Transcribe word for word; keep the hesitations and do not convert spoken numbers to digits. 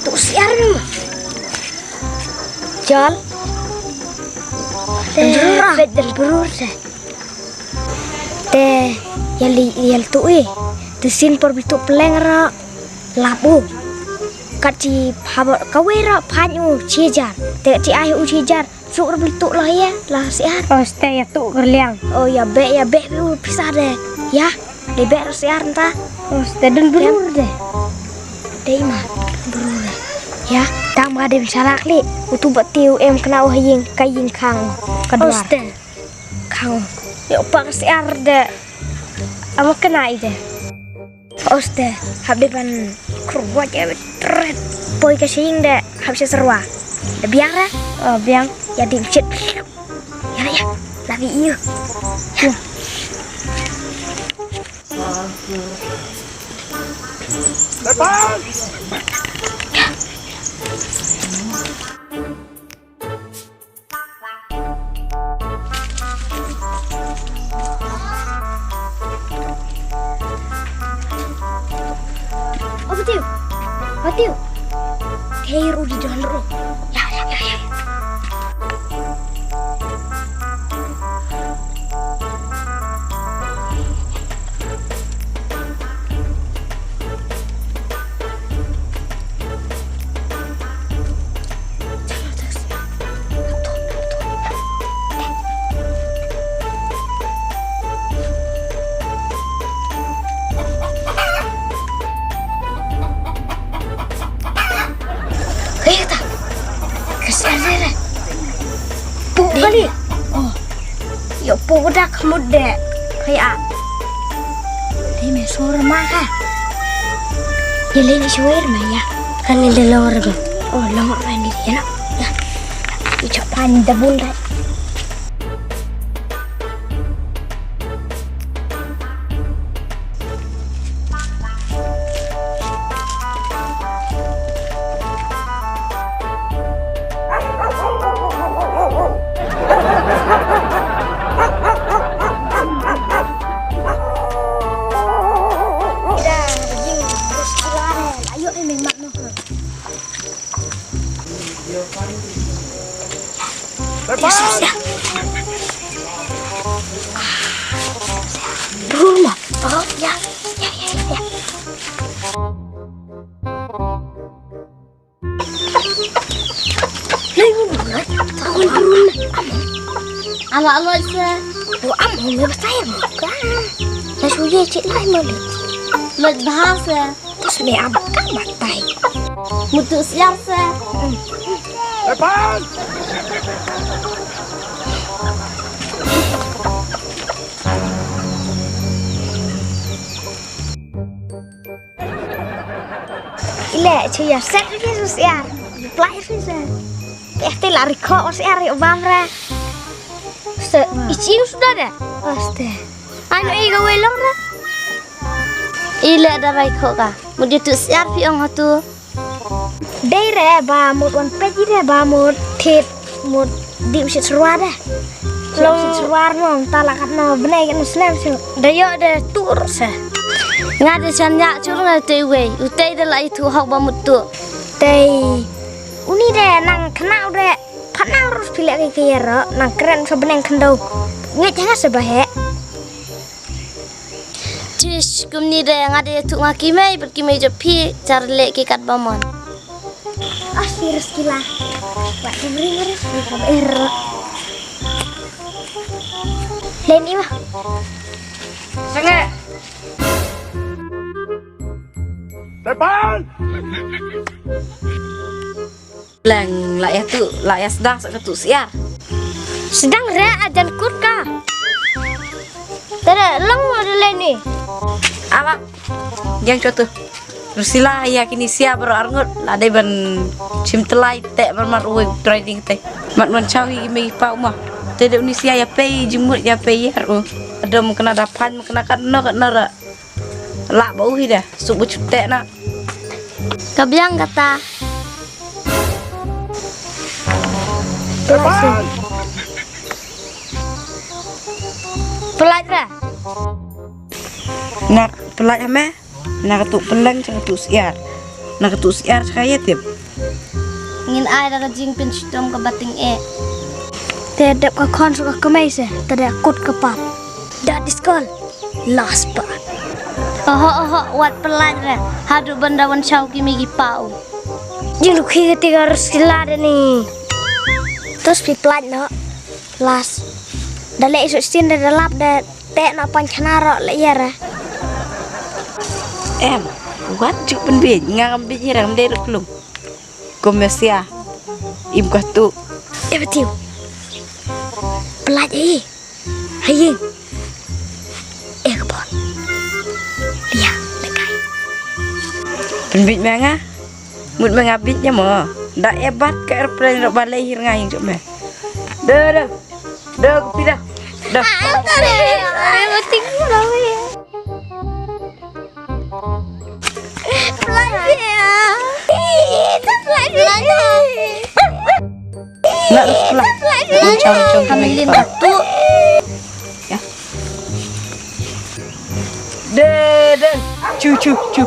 Tu siar ni. Jal. Te, brur ah. Bet dan brur te. Te, yali, yal tu i. Tu sin por bitu peleng ra. Labu. Kat ci haba kawei ra pan u cijar. Te kat ci ai u cijar. Suk ra bitu lah ya. Lah siar. Oh, ste ya tu kerliang. Oh, ya be, ya be u pisah de. Ya. Dei beh rasiar nta. Oh, ste dun brur de. Dei ma brur de. Ya, tang ma dei sarak li. Utu ba tiu em kena oh ying ka ying khang. Ka duar. Oh, ste khang. Yo pa rasiar de. Ama kena i de. Oh, ste hab dei ban kruwat ya tret. Poi ka sing de hab se serwa. De biang ra. Oh, biang. Ya dim shit. Ya, ya. Lari iyo. Ya. Oh, betul. Betul. Kayak Rudi John Ro. Ya, ya, ya, ya. Hei, kata. Kasih ada lah. Puk kali. Oh. Yo puk dak mut de. Hei, ah. Hei, me suara mah, ha. Ya, le ni suara mah, ya. Kan ni de lor ko. Oh, lor ni, ya, nak. Ya. Icok pan de bun dak. Bruma. Oh, ya. Ya, ya, ya, ya. Lai, bruma. Aku bruma. Ama, ama, sa. Oh, ama, me ba saya buka. Lah suye cik lai malu. Mat bahasa. Terus me abang kan matai. Mutu siar sa. Depan. Ile, cuya set ke siar. Plai fi sa. Este lari ko siar yo bamra. Se, ichi sudah de. Aste. Anu i ga wei long ra. Ile da rai kho ka. Mut ïa tu siar phi ong hatu. Dei re ba mut wan pej re ba mut thit mut dip shit sruar de. Long shit sruar no ta la kat no bnei kat no snem shu. Da yo de tur se. Nga de chan ya chur nga te wei. U tei de la i tu hok ba mut tu. Tei. Uni de nang kena u de. Phat nang rus phi leh ki kier ro nang kren sa bneng khyndew. Ngeit ha nga sa ba heh. Tish, kumni de nga de ïathuh nga ki mei bad ki mei jop phi jar leh ki kat ba mon. Ah, virus kila. Wat ring ring ring ka ber. Len iwa. Senge. Depan. Leng la ïa tu, la ïa sdang sa ka tu siar. Sdang re ajan kut ka. Tere long mo de leni. Ala. Jang cho tu. Rusila ïa kini sia bro arngut la dei ban chim telai te ban mar uwe trading te. Mat man chawi me pa uma. Te de uni sia ïa pei jingmut ïa pei ïa ru. Adom kena dapan kena kat no kat no ra. Lah ba uhi dah, suk ba chute na. Ka biang kata. Pelai sih. Pelai dah. Nak pelai ame. Nak tu peleng cak tu siar. Nak tu siar cak ya tip. Ngin ai da ka jingpynshitom kaba tyngeh. Te dep ka khon sha ka kmie se, te da kut ka pap. That is called last part. Oho, oho, wat pyllait re. Haduh ban da wan shaw ki mei ki pa u. Jingdukhi kata ka rus ki lad ni. Tus phi pyllait noh. Last. Da leh i suk stin da lap da teh noh pan khana roh leh ïa re. Em, wat juk pynbiej, nga kam biej hi rang dei ruk lung. Kum ïa sia. Im ka tu. Eh, betiu. Pyllait hi. Hai ïing. Eh, ka pon. Lia, lekai. Pynbiej me nga. Mut me nga biej ïa mo. Da eh bat ka aeroplane roh ba lei hi rnga ïing jong me. Da, da. Da, kopi da. Da. Ah, tare. Ai, mati gua weh. Fly ya. Ih, itu fly ya. Nak sekolah. Fly ya. Cari contoh lagi. Hamilin satu. Ya. De, de. Cu, cu, cu.